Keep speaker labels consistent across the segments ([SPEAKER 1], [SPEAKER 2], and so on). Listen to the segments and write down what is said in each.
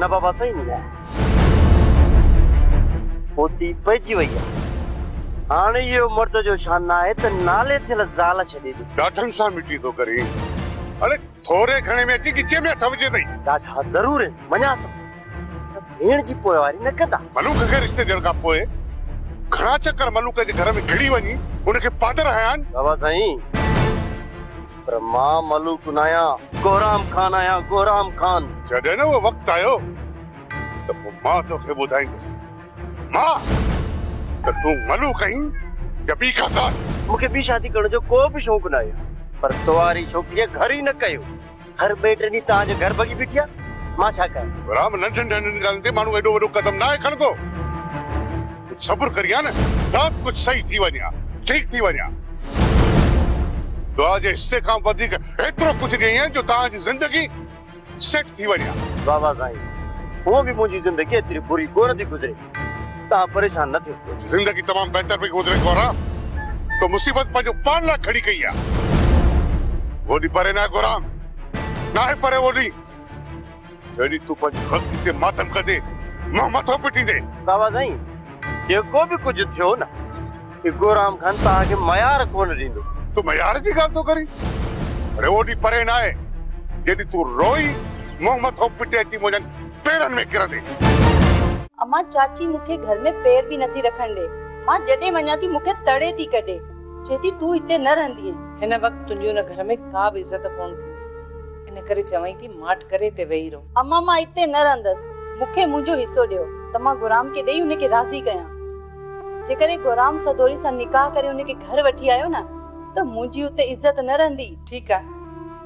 [SPEAKER 1] نه بابا سائين نه. پوتي پئجي وئي آ. هاڻ اهو مرد جو شان ناهي ته نالي ٿيل زال ڇڏي ڏي.
[SPEAKER 2] ڏاڍن سان مٽي ٿو ڪرين. اڙي ٿوري گهڻي ۾ اچي ڳچيء ۾ هٿ وجهي اٿئي.
[SPEAKER 1] ڏاڍا ضرور آهن، مڃان ٿو پر ڀيڻ جي پوئواري نه ڪندا.
[SPEAKER 2] ملوڪ کي رشتي ڏيڻ کان پوء گهڻا چڪر ملوڪ جي گهر ۾ گهڙي وڃي هن کي پادر هنيا آهن.
[SPEAKER 1] بابا سائين پر مان ملوڪ ناهيان، گهرام خان آهيان، گهرام خان.
[SPEAKER 2] جڏهن اهو وقت آيو ته پوء مان توکي ٻڌائيندس مان ته تون ملوڪ آهين يا ٻي ڪا ذات.
[SPEAKER 1] مون کي ٻي شادي ڪرڻ جو ڪو به شوق ناهي پر تو واري ڇوڪريء گهر ئي نه ڪيو. هر ٻئي ٽئين ڏينهن توهان جي گهر ڀڳي بيٺي آهي، مان ڇا ڪيان؟
[SPEAKER 2] رام، ننڍين ننڍين ڳالهين تي ماڻهو ايڏو وڏو قدم ناهي کڻندو. ڪجهه صبر ڪرين ها نه، سڀ ڪجهه صحيح ٿي وڃي ها، ٺيڪ ٿي وڃي ها. دعا جي حصي کان به وڌيڪ ايترو ڪجهه ڏئين ها جو توهان جي زندگي سيٽ ٿي وڃي ها.
[SPEAKER 1] واهه واهه سائين، هونء به منهنجي زندگي ايتري بري ڪونه ٿي گذري، توهان پريشان نه ٿيو.
[SPEAKER 2] تنهنجي زندگي تمام بهتر پئي گذري گورام، تو مصيبت پنهنجو پاڻ لاء کڙي ڪئي آهي. اهو ڏينهن پري ناهي گورام، ناهي پري اهو ڏينهن، جنهن ڏينهن تون پنهنجي غلطي تي ماتم ڪندين، منهن مٿو پٽيندين.
[SPEAKER 1] واهه واهه سائين، جيڪو به ڪجهه ٿيو نه، گورام خان توهان کي ميار ڪونه ڏيندو.
[SPEAKER 2] تون ميار جي ڳالهه ٿو ڪرين؟ اڙي اهو ڏينهن پري ناهي، جنهن ڏينهن تون روئي منهن مٿو پٽي اچي منهنجن پيرن ۾ ڪرندين.
[SPEAKER 3] امان چاچي مون کي گهر ۾ پير به نٿي رکڻ ڏي. مان جڏهن وڃان ٿي مون کي تڙي ٿي ڪڍي. چئي ٿي تون هتي نه رهندينء.
[SPEAKER 4] هن وقت تنهنجي ان گهر ۾ ڪا به عزت ڪونه ٿيندي. ان ڪري چوين ٿي ماٺ ڪري هتي ويهي رهو.
[SPEAKER 3] امان مان هتي نه رهندس. مون کي منهنجو حصو ڏيو ته مان گهرام کي ڏئي هن کي راضي ڪيان. جيڪڏهن گهرام سدوري سان نڪاح ڪري هن کي گهر وٺي آيو نه ته منهنجي اتي عزت نه رهندي.
[SPEAKER 4] ٺيڪ آهي،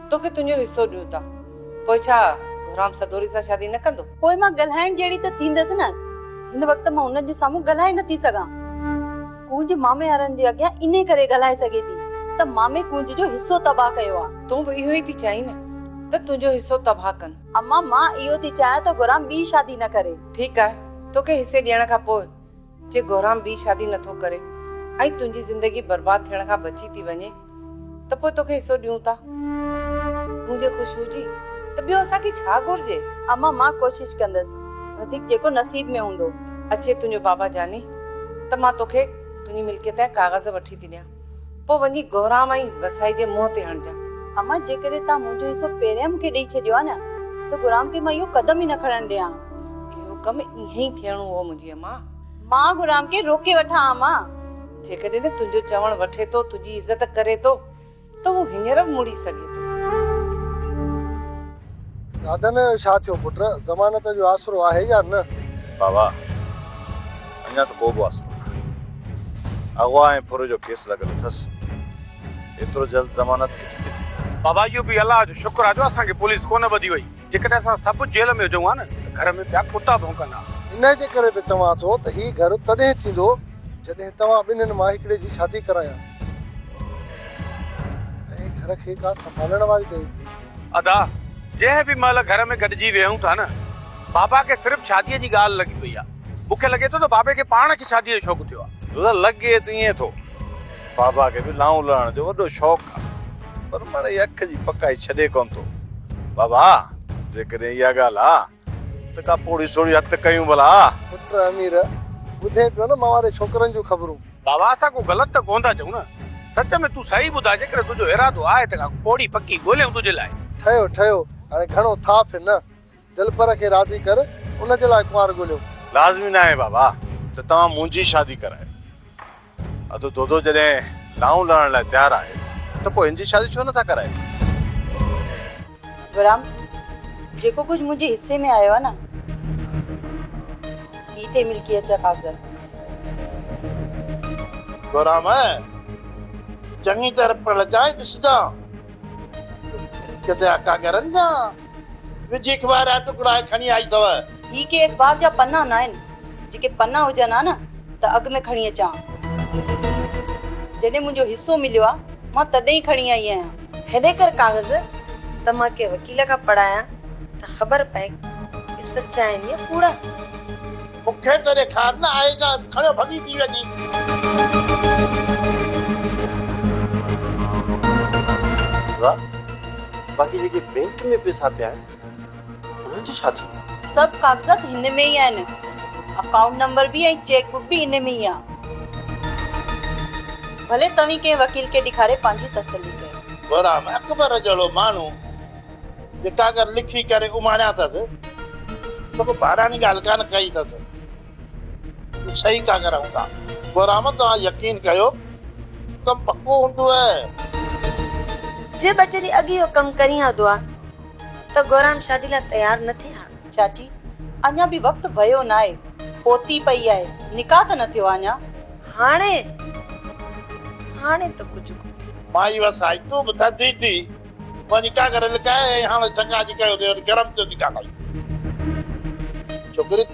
[SPEAKER 4] توکي تنهنجو حصو ڏيون ٿا. پوء ڇا گهرام سدوري سان شادي نه ڪندو؟
[SPEAKER 3] پوء مان ڳالهائڻ جهڙي ته ٿيندس نه. هن وقت مان هنن جي سامهون ڳالهائي نه ٿي سگهان. ڪونج مامي وارن جي اڳيان انهي ڪري ڳالهائي سگهي ٿي ته مامي ڪونج جو حصو تباهه ڪيو آ.
[SPEAKER 4] تون به اهو ئي ٿي چاهين نه ته تنهنجو حصو تباهه ڪن.
[SPEAKER 3] امان مان اهو ٿي چاهيان ته گهرام ٻي شادي نه ڪري.
[SPEAKER 4] ٺيڪ آهي، توکي حصي ڏيڻ کان پوء جي گهرام ٻي شادي نٿو ڪري ۽ تنهنجي زندگي برباد ٿيڻ کان بچي ٿي وڃي ته پوء توکي حصو ڏيون ٿا. تون جي خوش هجين ته ٻيو اسان کي ڇا گهرجي؟
[SPEAKER 3] امان مان ڪوشش ڪندس، وڌيڪ جيڪو نصيب ۾ هوندو.
[SPEAKER 4] اچي تنهنجو بابا جاني ته مان توکي تنهنجي ملڪيت جا ڪاغذ وٺي ٿي ڏيان، پوء وڃي گهرام ۽ وسائي جي منهن تي هڻجان.
[SPEAKER 3] امان جيڪڏهن توهان منهنجو حصو پهريان مون کي ڏئي ڇڏيو ها نه ته گهرام کي مان اهو قدم ئي نه کڻڻ ڏيان ها.
[SPEAKER 4] اهو ڪم ائين ئي ٿيڻو هو منهنجي امان.
[SPEAKER 3] مان گهرام کي روڪي وٺان ها امان.
[SPEAKER 4] جيڪڏهن نه تنهنجو چوڻ وٺي ٿو، تنهنجي عزت ڪري ٿو ته هو هينئر به مڙي سگهي ٿو.
[SPEAKER 5] دادن جو ڇا ٿيو پٽ؟ ضمانت جو آسرو آهي يا نه؟
[SPEAKER 6] بابا اڃا ته ڪو به آسرو ناهي. اغوا ۽ ڦر جو ڪيس لڳل اٿس. ايترو جلد ضمانت ڪٿي ٿي ٿئي؟
[SPEAKER 7] بابا اهو به الله جو شڪر آهي جو اسان کي پوليس ڪونه ٻڌي وئي. جيڪڏهن اسان سڀ جيل ۾ هجون ها نه ته گهر ۾ پيا ڪتا ڀونڪن ها.
[SPEAKER 5] انهيء جي ڪري ته چوان ٿو ته هي گهر تڏهن ٿيندو جڏهن توهان ٻنهين مان هڪڙي جي شادي ڪرايان ۽ گهر کي ڪا سنڀالڻ واري ته ايندي.
[SPEAKER 7] ادا جنهن به مهل گهر ۾ گڏجي ويهون ٿا نه بابا کي صرف شاديء جي ڳالهه لڳي پئي آ. مون کي لڳي ٿو ته بابي کي پاڻ کي شاديء جو شوق ٿيو آ.
[SPEAKER 6] دادا لڳي ته ائين ٿو. بابا کي به لائون لهڻ جو وڏو شوق آ پر مڙئي اک جي پڪائي ڇڏي ڪونه ٿو. بابا جيڪڏهن اها ڳالهه آ ته ڪا پوڙهي سوڙهي هٿ ڪيون ڀلا.
[SPEAKER 5] پٽ امير، ٻڌين پيو نه مان واري ڇوڪرن جون خبرون.
[SPEAKER 7] بابا اسان ڪو غلط ته ڪونه ٿا چئون نه. سچ ۾ تون صحيح ٻڌاء جيڪڏهن تنهنجو ارادو آهي ته ڪا پوڙهي پڪي ڳوليون تنهنجي لاء.
[SPEAKER 5] ٺهيو ٺهيو هاڻي گهڻو ٿاڦ نه. دلبر کي راضي ڪر ان جي لاء ڪنوار ڳوليو.
[SPEAKER 6] لازمي ناهي بابا ته توهان منهنجي شادي ڪرايو. ادو دودو جڏهن لائون لهڻ لاء تيار آهي ته پوء هن جي شادي ڇو نٿا ڪرايو؟
[SPEAKER 3] غلام، جيڪو ڪجهه منهنجي حصي ۾ آيو آهي نه، هي اٿئي ملڪيت جا ڪاغذ.
[SPEAKER 8] غلام، چڱي طرح پڙهجانء ڏسجان ته ملڪيت جا ڪاغذ جا وجهي اخبار جا ٽڪڙا کڻي آئي اٿو.
[SPEAKER 3] هي ڪي اخبار جا پنا ناهن، جيڪي پنا هجن ها نه ته اڳ ۾ کڻي اچان ها. جڏهن منهنجو حصو مليو آ، مان تڏهن ئي کڻي آئي آهيان.
[SPEAKER 9] هيڏي ڪر ڪاغذ ته مان ڪنهن وڪيل کان پڙهايان ته خبر پئي ڪي سچا آهن يا ڪوڙا.
[SPEAKER 8] مون کي ته ڏيکار نه آهي جا کڻيو ڀڳي ٿي وڃي.
[SPEAKER 1] واھ باقي جيڪي بينڪ ۾ پيسا پيا آهن انهن جو ڇا ٿيندو؟
[SPEAKER 3] سڀ ڪاغذات هن ۾ ئي آهن. اڪائونٽ نمبر به ۽ چيڪ بڪ به ان ۾ ئي آ. ڀلي توهين ڪنهن وڪيل کي ڏيکاري پنهنجي تسلي ڪيو.
[SPEAKER 8] غلام اڪبر جهڙو ماڻهو جي ڪاغذ لکي ڪري اماڻيا اٿس ته ڪو ٻاراڻي ڳالهه ڪانه ڪئي اٿس. اهي صحيح ڪاغذ هوندا. غلام توهان يقين ڪيو ڪم پڪو هوندو.
[SPEAKER 9] جي ٻه ٽي ڏينهن اڳ اهو ڪم ڪرين ها دعا ته گورام شادي لاء تيار نه ٿئي ها.
[SPEAKER 3] چاچي اڃا به وقت ويو ناهي، پوتي پئي آهي، نڪاح ته نه ٿيو آهي اڃا.
[SPEAKER 9] هاڻي هاڻي ته ڪجهه ڪونه ٿيندو.
[SPEAKER 8] مائي وسائي تون به ٿڌي ٿي وڃي ڪاغر لڪائي ۽ هاڻي ٺڪاء جي ڪيو اٿئي وري گرم ٿيو ٿي ڳالهائين. ڇوڪري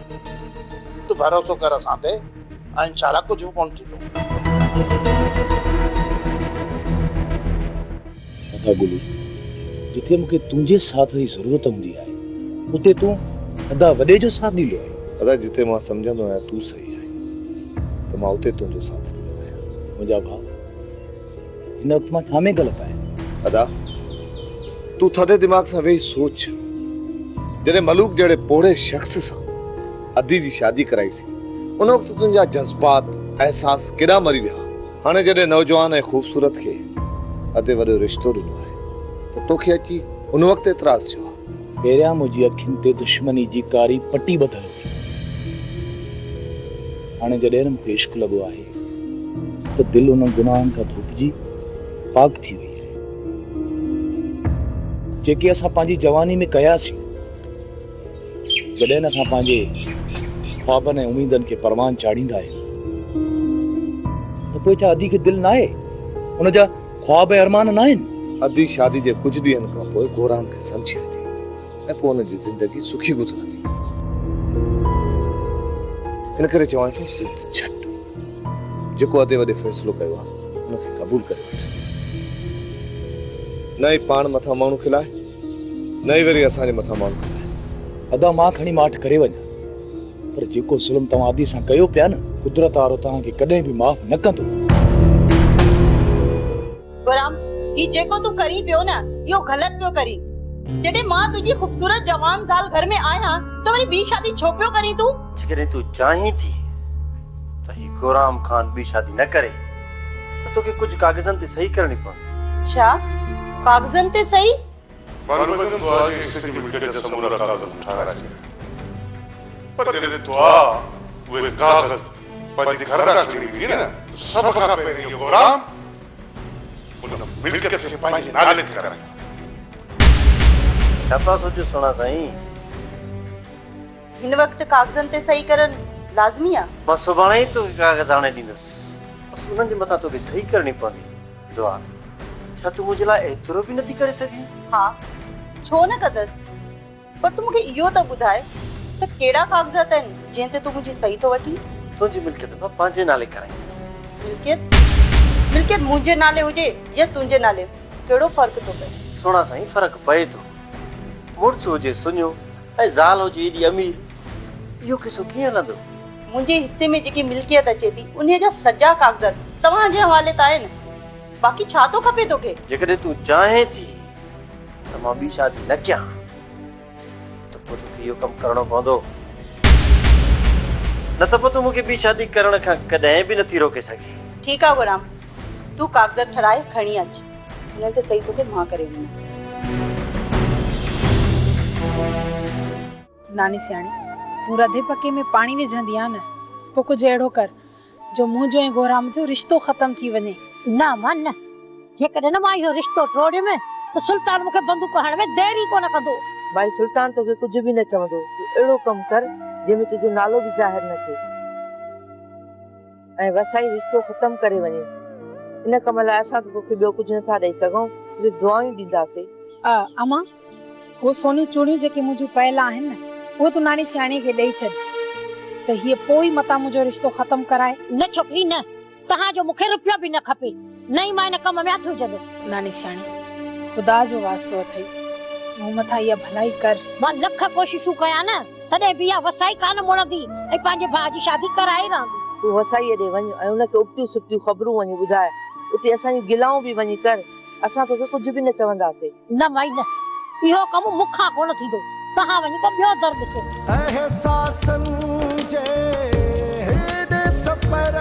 [SPEAKER 8] تون ڀروسو ڪر اسان تي ۽ انشاء الله ڪجهه به ڪونه ٿيندو.
[SPEAKER 10] ادا گلو، جتي مون کي تنهنجي ساٿ جي ضرورت هوندي آهي، اتي تون ادا وڏي جو ساٿ ڏيندو آهين.
[SPEAKER 6] ادا جتي مان سمجهندو آهيان تون صحيح آهين ته مان اتي تنهنجو ساٿ ڏيندو آهيان.
[SPEAKER 10] منهنجا ڀاء، هن وقت مان ڇا ۾ غلط آهيان؟
[SPEAKER 6] ادا، تون ٿڌي دماغ سان ويهي سوچ، جڏهن ملوڪ جهڙي پوڙهي شخص سان ادي جي شادي ڪرائيسين، ان وقت تنهنجا جذبات، احساس ڪيڏانهن مري ويا؟ هاڻي جڏهن نوجوان ۽ خوبصورت کي ادي وڏو رشتو ڏنو آهي ته توکي اچي ان وقت اعتراض ٿيو آهي.
[SPEAKER 10] پهريان منهنجي اکين تي دشمني جي ڪاري پٽي ٻڌل هئي. هاڻي جڏهن مون کي عشق لڳو آهي ته دل انهن گناهن کان ڌوپجي پاڪ ٿي وئي آهي. جيڪي اسان پنهنجي جواني ۾ ڪياسين. جڏهن اسان پنهنجي خوابن ۽ اميدن کي پروان چاڙهيندا آهيون ته پوء ڇا ادي کي دل ناهي؟ ان جا خواب ۽ ارمان ناهن؟
[SPEAKER 6] ادي شادي جي ڪجهه ڏينهن کان پوء گورام کي سمجهي ويندي ۽ پوء ان جي زندگي سکي گذرندي. ان ڪري چوان ٿو ضد ڇڏ. جيڪو ادي وڏي فيصلو ڪيو آهي ان کي قبول ڪري وٺ. نه ئي پاڻ مٿان ماڻهو کلائي. نه ئي وري اسان جي مٿان ماڻهو کلائي.
[SPEAKER 10] ادا مان کڻي ماٺ ڪري وڃان پر جيڪو ظلم توهان ادي سان ڪيو پيا نه قدرت وارو توهان کي ڪڏهن به معاف نه ڪندو.
[SPEAKER 3] غلام هي جيڪو تون ڪرين پيو نه اهو غلط پيو ڪرين. جڏهن مان تنهنجي خوبصورت جوان زال گهر ۾ آهيان ته وري ٻي شادي ڇو پيو ڪرين تون؟
[SPEAKER 1] جيڪڏهن تون چاهين ٿي ته هي گورام خان ٻي شادي نه ڪري ته توکي ڪجهه ڪاغذن تي صحيح ڪرڻي پوندي.
[SPEAKER 3] ڇا؟ ڪاغذن تي صحيح؟
[SPEAKER 2] معلوم آهي ته دعا جي حصي جي ملڪيت جا سمورا ڪاغذ مون ٺاهرائي ڇڏيا پر جڏهن دعا اهي ڪاغذ پنهنجي گهر ڏانهن کڻي ويندي نه ته سڀ کان پهرين اهو غلام ان ملڪيت کي پنهنجي نالي تي ڪرائيندو.
[SPEAKER 1] ڇا پيا سوچيو سهڻا سائين؟
[SPEAKER 3] هن وقت ڪاغذن تي صحيح ڪرڻ لازمي آ؟
[SPEAKER 1] مان سڀاڻي ئي توکي ڪاغذ آڻي ڏيندس. بس انهن جي مٿان توکي صحيح ڪرڻي پوندي. دعا، ڇا تون منهنجي لاء ايترو به نٿي ڪري سگهين؟
[SPEAKER 3] ها، ڇو نه ڪندس. پر تون مون کي اهو ته ٻڌاء ته ڪهڙا ڪاغذات آهن جنهن تي تون منهنجي صحيح ٿو وٺين؟
[SPEAKER 1] تنهنجي ملڪيت مان پنهنجي نالي ڪرائيندس.
[SPEAKER 3] ملڪيت؟ ملڪيت منهنجي نالي هجي يا تنهنجي نالي، ڪهڙو فرق ٿو پئي؟
[SPEAKER 1] سهڻا سائين، فرق پئي ٿو. مڙس هجي سڃو ۽ زال هجي ايڏي امير، اهو قصو ڪيئن هلندو؟
[SPEAKER 3] منهنجي حصي ۾ جيڪي ملڪيت اچي ٿي، انهيء جا سڄا ڪاغذات توهان جي حوالي ته آهن. باقي ڇا ٿو کپي توکي؟
[SPEAKER 1] جيڪڏهن تون چاهين ٿي ته مان ٻي شادي نه ڪيان ته پوء توکي اهو ڪم ڪرڻو پوندو. نه ته پوء تون مون کي ٻي شادي ڪرڻ کان ڪڏهن به نٿي روڪي سگهين.
[SPEAKER 3] ٺيڪ آ غلام، تون ڪاغذات ٺهرائي کڻي اچ. انهن تي صحيح توکي مان ڪري ڏيندم.
[SPEAKER 11] ناني سياڻي، تون رڌي پڪي ۾ پاڻي وجهندي آن نه، پوء ڪجهه اهڙو ڪر جو منهنجو ۽ گهرام جو رشتو ختم ٿي وڃي.
[SPEAKER 12] نه امان نه، جيڪڏهن مان اهو رشتو ٽوڙيم ته سلطان مون کي بندوق هڻڻ ۾ دير ئي ڪونه ڪندو.
[SPEAKER 4] ڀائي سلطان توکي ڪجهه به نه چوندو، تون اهڙو ڪم ڪر جنهن ۾ تنهنجو نالو به ظاهر نه ٿئي. ۽ وسائي رشتو ختم ڪري وڃي. ان ڪم لاء اسان ته توکي ٻيو ڪجهه نٿا ڏئي سگهون، صرف دعائون ئي ڏينداسين.
[SPEAKER 11] امان، هو سونيون چوڙيون جيڪي منهنجون پيل آهن نه، اهي تون ناڻي سياڻيء کي ڏئي ڇڏ ته هيء پوء ئي متان منهنجو رشتو ختم ڪرائي.
[SPEAKER 12] نه ڇوڪري نه، توهان جو مون کي رپيو به نه کپي، نه ئي مان ان ڪم ۾ هٿ وجهندس.
[SPEAKER 11] ناني سياڻي، خدا جو واسطو اٿئي، مون مٿان اها ڀلائي ڪر.
[SPEAKER 12] مان لک ڪوششون ڪيان نه، تڏهن به اها وسائي ڪانه مڙندي ۽ پنهنجي ڀاء جي شادي ڪرائي رهندي.
[SPEAKER 4] تون وسائيء ڏي وڃ ۽ ان کي ابتيون سبتيون خبرون وڃي ٻڌاء. اتي اسان جون گلائون به وڃي ڪر. اسان توکي ڪجهه به نه چونداسين.
[SPEAKER 12] نه مائي نه، اهو ڪم مون کان ڪونه ٿيندو. तव्हां वञी को ॿियो दर ॾिसो।
[SPEAKER 13] एहसासनि जे हेॾे सफ़र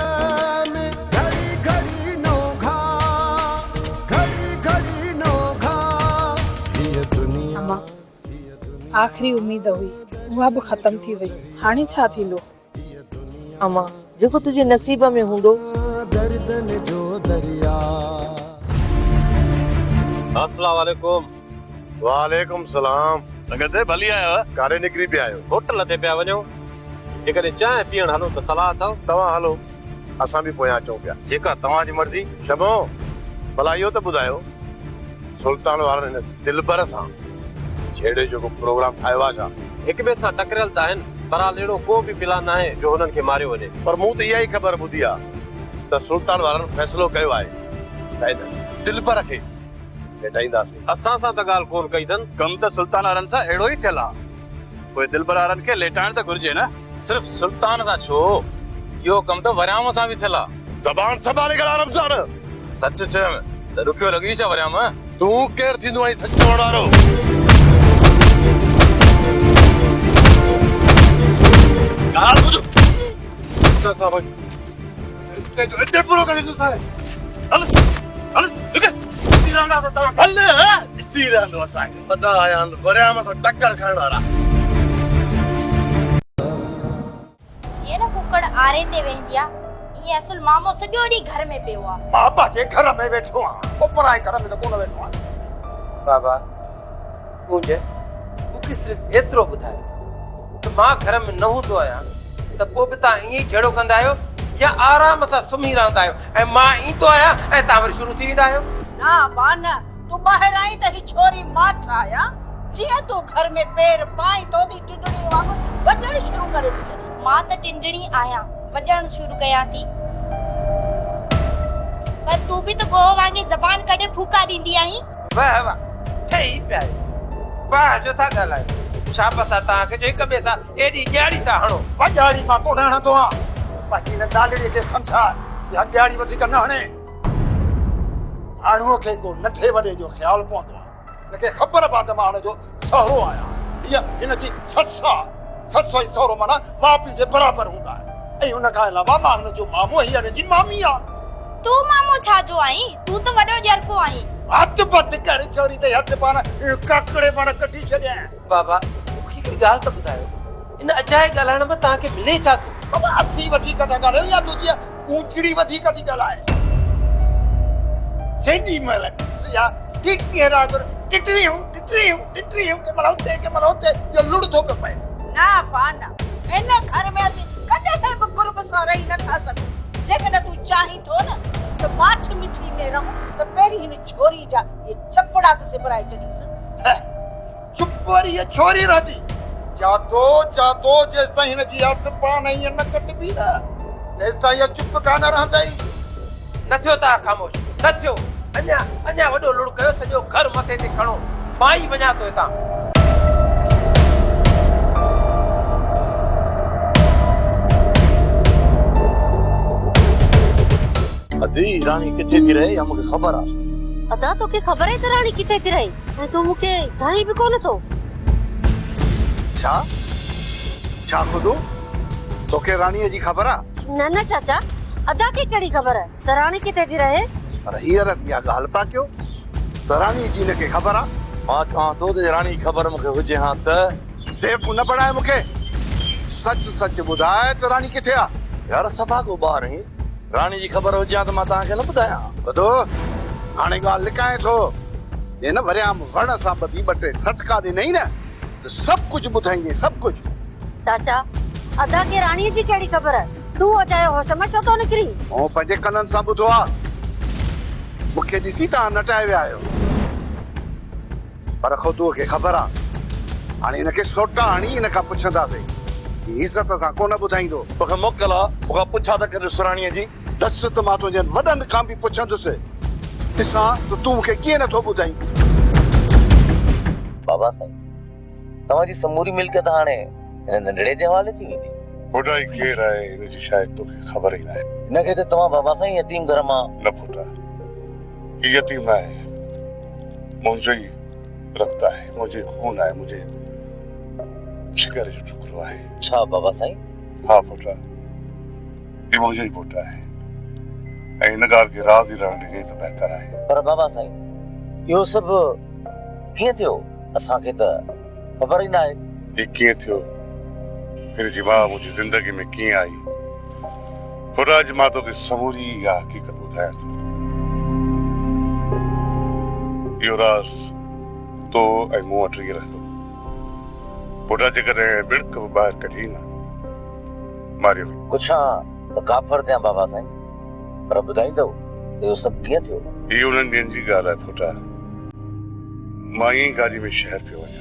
[SPEAKER 13] में घड़ी घड़ी नो घा, घड़ी घड़ी नो घा, हीअ दुनिया।
[SPEAKER 11] अम्मा, आख़िरी उम्मीद हुई, उहा बि ख़तम थी वई। हाणे छा थींदो?
[SPEAKER 4] अम्मा, जेको तुंहिंजे नसीब में हूंदो।
[SPEAKER 13] दर्दनि जो दरिया।
[SPEAKER 14] अस्सलाम वालेकुम।
[SPEAKER 15] वालेकुम सलाम। संगत भली आयो। कारे निकिरी पिया आहियो?
[SPEAKER 14] होटल ते पिया वञो। जेकॾहिं चांहि पीअण हलो त सलाह अथव।
[SPEAKER 15] तव्हां हलो, असां बि पोयां अचूं पिया।
[SPEAKER 14] जेका तव्हांजी मर्ज़ी।
[SPEAKER 15] शबो, भला इहो त ॿुधायो, सुल्तान वारनि हिन दिलबर सां झेड़े जो को प्रोग्राम ठाहियो आहे छा?
[SPEAKER 14] हिक ॿिए सां टकरियल त आहिनि, बहरहाल अहिड़ो को बि प्लान न आहे जो हुननि खे मारियो वञे।
[SPEAKER 15] पर मूं त इहा ई ख़बर ॿुधी आहे त सुल्तान वारनि फ़ैसिलो कयो आहे त हिन दिलबर खे लेटाईंदासीं।
[SPEAKER 14] असां सां त ॻाल्हि कोन कई अथनि।
[SPEAKER 7] कमु त सुल्तान वारनि सां अहिड़ो ई थियल आहे, पोइ दिलबर वारनि खे लेटाइण त घुरिजे न।
[SPEAKER 16] सिर्फ़ सुल्तान सां छो, इहो कमु त वरियाम सां बि थियल आहे।
[SPEAKER 15] ज़बान संभाले ॻाल्हाए रमज़ान।
[SPEAKER 16] सच चयमि त ॾुखियो लॻी छा वरियाम?
[SPEAKER 15] तूं केरु थींदो आहीं सच चवण वारो? ॻाल्हि ॿुध। साहब, एॾे पूरो करे साहिब।
[SPEAKER 16] हल हल, रुक। ॾिसी रहंदो असांखे।
[SPEAKER 15] वॾा आया आहिनि वरियाम सां टक्कर खाइण वारा।
[SPEAKER 17] जीअं न कुकड़ आरे ते वेंदी आहे, ईअं असुल मामो सॼो ॾींहुं घर में पियो आहे।
[SPEAKER 8] मां पंहिंजे घर में वेठो आहियां, को पराए घर में त कोन वेठो आहियां।
[SPEAKER 4] बाबा, पूंज, मूंखे सिर्फ़ एतिरो ॿुधायो त मां घर में न हूंदो आहियां त पोइ बि तव्हां ईअं ई झेड़ो कंदा आहियो या आराम सां सुम्ही रहंदा आहियो? ऐं मां ईंदो आहियां ऐं तव्हां वरी शुरू थी वेंदा आहियो?
[SPEAKER 18] ना बा न, तूं ॿाहिरि आई त ही छोरी माठ आया, जीअं तूं घर में पेर पाई तो थी टिंडणी वांगुरु वॼण शुरू करे थी छॾे।
[SPEAKER 17] मां त टिंडणी आहियां, वॼण शुरू कयां थी, पर तूं बि त गोह वांगे ज़बान कढे फूका ॾींदी आहीं।
[SPEAKER 4] वाह वाह, ठही पिया आहियो, वाह जो था ॻाल्हायो। शाबाश आहे तव्हांखे जो हिक ॿिए सां एॾी ॼाड़ी था हणो।
[SPEAKER 8] ॼाड़ी मां कोन हणंदो आहियां, पंहिंजी हिन दालड़ीअ खे सम्झाए, इहा ॼाड़ी वधीक न हणे। माण्हूअ खे को नंढे वॾे जो ख़्यालु पवंदो आहे, हिनखे ख़बर आहे त मां हुनजो सहुरो आहियां, हीअ हिन जी ससु आहे। ससु ऐं सहुरो माना माउ पीउ जे बराबरि हूंदा आहिनि, ऐं हुन खां अलावा मां हुनजो मामो, हीअ हिन जी मामी आहे।
[SPEAKER 17] तूं मामो छा जो आहीं? तूं त वॾो ॼरको आहीं।
[SPEAKER 8] हथ बंदि कर छोरी त हथ पाण काकड़े पाण कढी छॾियां।
[SPEAKER 4] बाबा, मूंखे हिकिड़ी ॻाल्हि त ॿुधायो, इन अजाए ॻाल्हाइण मां तव्हांखे मिले छा थो?
[SPEAKER 8] बाबा, असीं वधीक था ॻाल्हायूं या तुंहिंजी कूचड़ी वधीक थी ॻाल्हाए? जेॾी महिल ॾिस या टिटीअ वांगुरु टिटरी हूं टिटरी हूं टिटरी हूं, कंहिं महिल हुते कंहिं महिल हुते, इहो लुड़ंदो पियो पए।
[SPEAKER 18] न बा न, हिन घर में असीं कॾहिं बि क़ुर्ब सां रही नथा सघूं। जेकॾहिं तूं चाहीं थो न त माठ मिठी में रहूं त पहिरीं हिन छोरी जा इहे चपड़ा त सिबराए छॾीस।
[SPEAKER 8] चुप वरी इहा छोरी रहंदी, जातो जातो जेसिताईं हिन जी आसपान ईअं न कटिबी न, तेसिताईं इहा चुप कान रहंदई।
[SPEAKER 4] न थियो तव्हां ख़ामोश न थियो, अञा अञा वॾो लुड़ कयो, सॼो घर मथे ते खणो, मां ई वञा थो हितां।
[SPEAKER 6] अदी, राणी किथे थी रहे इहा मूंखे ख़बर आहे।
[SPEAKER 12] अदा, तोखे ख़बर आहे त राणी किथे थी रहे ऐं तूं मूंखे ॿुधाई बि कोन थो?
[SPEAKER 6] छा छा ख़ुदू, तोखे राणीअ जी ख़बर आहे?
[SPEAKER 12] न न चाचा, अदा खे कहिड़ी ख़बर आहे त राणी किथे थी रहे?
[SPEAKER 6] पर हींअर इहा ॻाल्हि पिया कयो त राणीअ जी हिनखे ख़बर आहे। मां चवां थो त राणी जी ख़बर मूंखे हुजे हा त। बेवकूफ़ न बणाए मूंखे, सच सच ॿुधाए त राणी किथे आहे? यार, सफ़ा को ॿार आहीं, राणी जी ख़बर हुजे हा त मां तव्हांखे न ॿुधायां। ॿुधो, हाणे ॻाल्हि लिकाए थो, जे न वरियाम वण सां ॿधी ॿ टे सटका ॾिनई न त सभु कुझु ॿुधाईंदे, सभु कुझु।
[SPEAKER 12] चाचा, अदा खे राणीअ जी कहिड़ी ख़बर आहे? तूं अजायो होश मां छो थो निकिरी?
[SPEAKER 6] मूं पंहिंजे कननि सां ॿुधो आहे, मूंखे ॾिसी तव्हां नटाए विया आहियो, पर ख़ुदूअ खे ख़बर आहे। हाणे हिनखे सोटा हणी हिन खां पुछंदासीं, इज़त सां कोन ॿुधाईंदो। तोखे मोकल आहे, मूंखां पुछा त करे सुराणीअ जी। ॾिस त मां तुंहिंजनि वॾनि खां बि पुछंदुसि, ॾिसां त तूं मूंखे कीअं नथो ॿुधाईं।
[SPEAKER 1] बाबा साईं, तव्हांजी समूरी मिल्कियत हाणे हिन नंढड़े जे हवाले थी वेंदी।
[SPEAKER 2] पुटाई केरु आहे हिन जी शायदि तोखे ख़बर ई न आहे।
[SPEAKER 1] हिनखे त तव्हां बाबा साईं यतीम घर मां।
[SPEAKER 2] न पुटा, हीउ यतीम न आहे, मुंहिंजो ई रत आहे, मुंहिंजो खून आहे, मुंहिंजे جگر جو ٽڪرو آهي.
[SPEAKER 19] ڇا بابا سائين؟
[SPEAKER 2] ها پٽ، هي منهنجو ئي پٽ آهي ۽ هن ڳالهه کي راز ئي رهڻ ڏجي ته بهتر آهي.
[SPEAKER 19] پر بابا سائين، اهو سڀ ڪيئن ٿيو؟ اسان کي ته خبر ئي ناهي.
[SPEAKER 2] هي ڪيئن ٿيو؟ هن جي ماء منهنجي زندگي ۾ ڪيئن آئي؟ پٽ اڄ مان توکي سموري اها حقيقت ٻڌايان ٿو. اهو راز تو ۽ مون وٽ ئي رهندو. پٽ جيڪڏهن ٻڙڪ به ٻاهر ڪڍين نه ماريو ويندين.
[SPEAKER 19] ڪڇان ته ڪافر ٿيان بابا سائين، پر ٻڌائيندؤ ته اهو سڀ ڪيئن ٿيو؟
[SPEAKER 2] هي انهن ڏينهن جي ڳالهه آهي پٽ. مان ائين ئي گاڏي ۾ شهر پيو وڃان.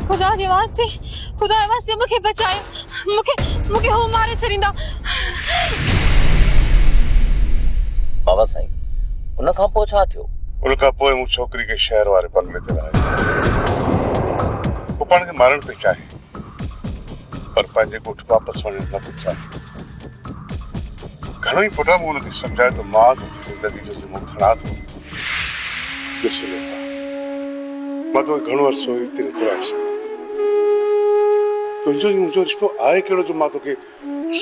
[SPEAKER 20] خدا جي واسطي خدا جي واسطي مون کي بچايو مون کي مون کي هو ماري ڇڏيندا.
[SPEAKER 19] بابا سائين ان کان پوء ڇا ٿيو؟
[SPEAKER 2] ان کان پوء مون ڇوڪري کي شهر واري بنگلي تي رهايو. هو پاڻ کي مارڻ پئي چاهي پر پنهنجي ڳوٺ واپس وڃڻ نه پئي چاهي. گهڻو ئي پٽ مون هن کي سمجهايو ته مان تنهنجي زندگي جو ذمو کڻان ٿو. ڏس زليخا، مان توکي گهڻو عرصو هتي نٿو رهائي سگهان. تنهنجو ۽ منهنجو رشتو آهي ڪهڙو جو مان توکي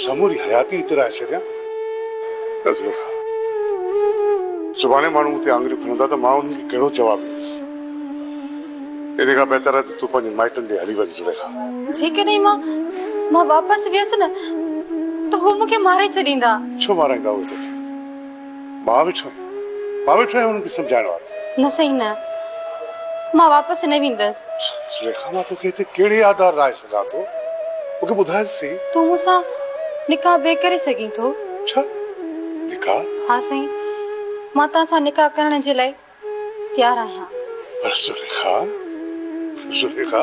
[SPEAKER 2] سموري حياتي هتي رهائي ڇڏيان؟ نه زليخا، سڀاڻي ماڻهو مون تي آڱريون کڻندا ته مان انهن کي ڪهڙو جواب ڏيندس؟ ان کان بهتر آهي ته تون پنهنجي مائٽن ڏي هلي وڃ زليخا.
[SPEAKER 20] جيڪڏهن مان مان واپس ويس نه ته هو مون کي ماري ڇڏيندا.
[SPEAKER 2] ڇو مارائيندا اهي توکي؟ مان ويٺو آهيان، مان ويٺو آهيان انهن کي سمجهائڻ وارو.
[SPEAKER 20] نه سائين نه، مان واپس نه ويندس.
[SPEAKER 2] زليخا مان توکي هتي ڪهڙي آڌار رهائي سگهان ٿو؟ مون کي ٻڌاء ته سهي.
[SPEAKER 20] تون مون سان نڪاح به ڪري سگهين ٿو.
[SPEAKER 2] ڇا؟ نڪاح؟
[SPEAKER 20] ها سائين، مان توهان سان نڪاح ڪرڻ جي لاء تيار آهيان.
[SPEAKER 2] پر زليخا، زليخا،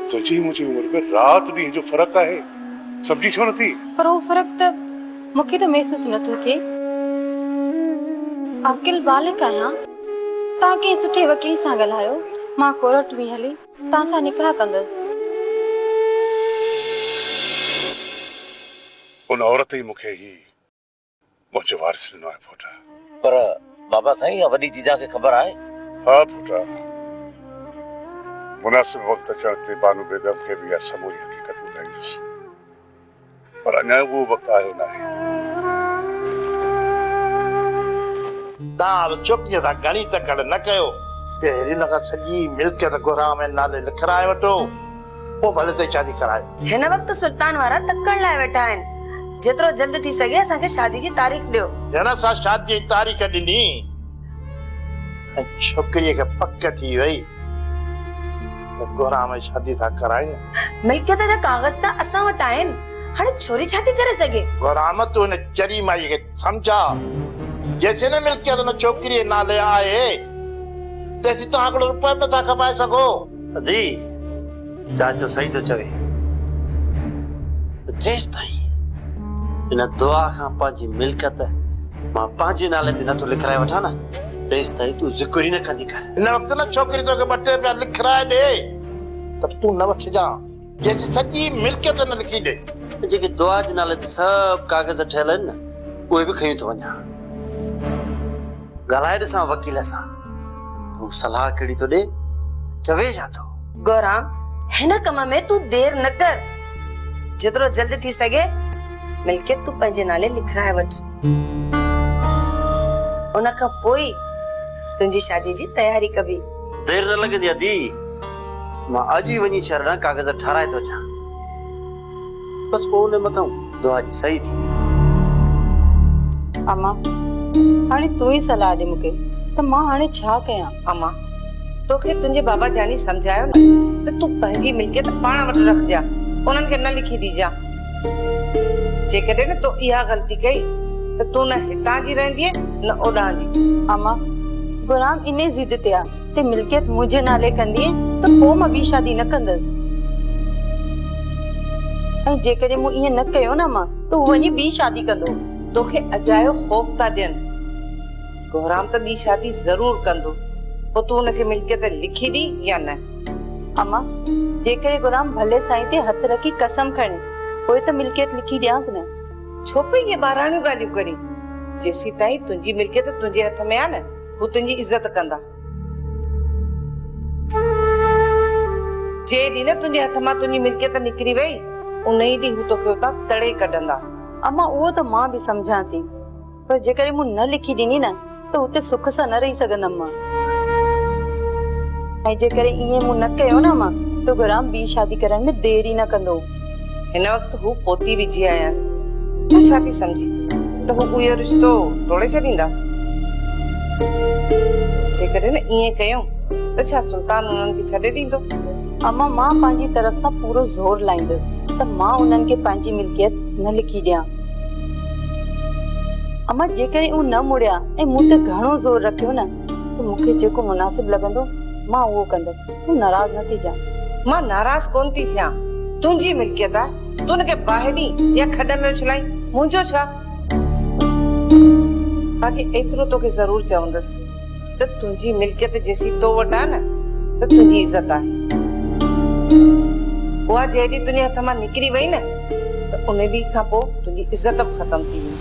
[SPEAKER 2] تنهنجي ۽ منهنجي عمر ۾ رات ڏينهن جو فرق آهي، سمجهين ڇو نٿي؟
[SPEAKER 20] پر اهو فرق ته مون کي ته محسوس نٿو ٿئي. عاقل بالغ آهيان. توهان ڪنهن سٺي وڪيل سان ڳالهايو، مان ڪورٽ ۾ هلي توهان سان نڪاح ڪندس.
[SPEAKER 2] ان عورت ئي مون کي هي منهنجو وارث ڏنو آهي ڦوٽا.
[SPEAKER 19] پر بابا سائين اها وڏي جيجان کي خبر آهي؟
[SPEAKER 2] ها ڦوٽا. مناسب وقت اچڻ تي بانو بيگم کي به اها سموري حقيقت ٻڌائيندس. پر اڃا اهو وقت آيو ناهي.
[SPEAKER 8] توهان به ڇوڪريء سان گهڻي تڪڙ نه ڪيو. پهرين هن کان سڄي ملڪيت گهرام جي نالي لکرائي وٺو. پوء ڀلي تي شادي ڪرائي.
[SPEAKER 9] هن وقت سلطان وارا تڪڙ لاء ويٺا آهن. جيترو جلد ٿي سگهي اسان کي شادي جي تاريخ ڏيو.
[SPEAKER 8] هن اسان شادي جي تاريخ ڏني ۽ ڇوڪريء کي پڪ ٿي وئي ته گهران ۾ شادي ٿا ڪرايون.
[SPEAKER 9] ملڪيت جا ڪاغذ ته اسان وٽ آهن، هاڻي ڇوري ڇا ٿي ڪري سگهي؟
[SPEAKER 8] گهرام تون هن چري مائيء کي سمجهاء، جيسين نه ملڪيت ان ڇوڪريء جي نالي آهي، تيسين توهان هڪڙو روپيو به نٿا کپائي سگهو.
[SPEAKER 1] ادي، چاچو صحيح ٿو چوي. جيستائين ان دعا کان پنهنجي ملڪيت مان پنهنجي نالي تي نٿو لکرائي وٺان نه، تيستائين تون ذڪر ئي نه ڪندي ڪر.
[SPEAKER 8] هن وقت نه ڇوڪري توکي ٻه ٽي رپيا لکرائي ڏي ته به تون نه وٺجان، جيسين سڄي ملڪيت نه لکي ڏي.
[SPEAKER 1] جيڪي دعا جي نالي تي سڀ ڪاغذ ٺهيل آهن نه، اهي به کنيون ٿو وڃان. ڳالهائي ڏسان وڪيل سان ته هو صلاح ڪهڙي ٿو ڏي، چوي ڇا ٿو.
[SPEAKER 9] گورام، هن ڪم ۾ تون دير نه ڪر. جيترو جلد ٿي سگهي ملڪيت تون پنهنجي نالي لکرائي وٺ. ان کان پوء ئي تنهنجي شاديء جي تياري ڪبي.
[SPEAKER 1] دير نه لڳندي ادي، مان اڄ ئي وڃي شهر ڏانهن ڪاغذ ٺهرائي ٿو اچان. بس پوء ان مٿان دعا جي صحيح ٿيندي.
[SPEAKER 3] امان، هاڻي تون ئي صلاح ڏي مون کي ته مان هاڻي ڇا ڪيان؟
[SPEAKER 4] امان، توکي تنهنجي بابا جاني سمجهايو نه ته تون پنهنجي ملڪيت پاڻ وٽ رکجان، انهن کي نه لکي ڏجان. جيڪڏهن نه تو اها غلطي ڪئي ته تون نه هتان جي رهندينء نه اوڏانهن جي.
[SPEAKER 3] اما، غلام انهي ضد تي آ ته ملڪيت منهنجي نالي ڪندينء ته پوء مان ٻي شادي نه ڪندس. ۽ جيڪڏهن مون ائين نه ڪيو نه اما ته هو وڃي ٻي شادي ڪندو.
[SPEAKER 4] توکي اجايو خوف ٿا ڏين. گهرام ته ٻي شادي ضرور ڪندو، پوء تون هن کي ملڪيت لکي ڏين يا نه؟
[SPEAKER 3] اما، جيڪڏهن گهرام ڀلي سائين تي هٿ رکي قسم کڻي، پوء ته ملڪيت لکي ڏيانس نه.
[SPEAKER 4] ڇو پئي اهي ٻاراڻيون ڳالهيون ڪرين؟ جيسيتائين تنهنجي ملڪيت تنهنجي هٿ ۾ آ نه، هو تنهنجي عزت ڪندا. جنهن ڏينهن نه تنهنجي هٿ مان تنهنجي ملڪيت نڪري وئي، انهي ڏينهن هو توکي اتان تڙي ڪڍندا.
[SPEAKER 3] اما، اهو ته مان به سمجهان ٿي. پر جيڪڏهن مون نه لکي ڏني نه ته اتي سک سان نه رهي سگهندم مان. ۽ جيڪڏهن ائين مون نه ڪيو نه امان ته گهرام ٻي شادي ڪرڻ ۾ دير ئي نه ڪندو.
[SPEAKER 4] هن وقت هو پوتي وجهي آيا آهن. تون ڇا ٿي سمجهين ته هو اهو رشتو ٽوڙي ڇڏيندا؟ جيڪڏهن ائين ڪيون ته ڇا سلطان انهن کي ڇڏي ڏيندو؟
[SPEAKER 3] امان مان پنهنجي طرف سان پورو زور لائيندس ته مان انهن کي پنهنجي ملڪيت نه لکي ڏيان. اما جيڪڏهن هو نه مڙيا ۽ مون تي گهڻو زور رکيو نه ته مون کي جيڪو مناسب لڳندو مان اهو ڪندس. تون ناراض نه ٿيجان.
[SPEAKER 4] مان ناراض ڪونه ٿي ٿيان. تنهنجي ملڪيت آهي. تون ان کي باهه ڏين يا کڏ ۾ اڇلائين، منهنجو ڇا؟ باقي ايترو توکي ضرور چوندس ته تنهنجي ملڪيت جيسين تو وٽ آهي نه ته تنهنجي عزت آهي. اها جنهن ڏينهن تنهنجي هٿ مان نڪري وئي نه ته ان ڏينهن کان پوء تنهنجي عزت به ختم ٿي ويندي.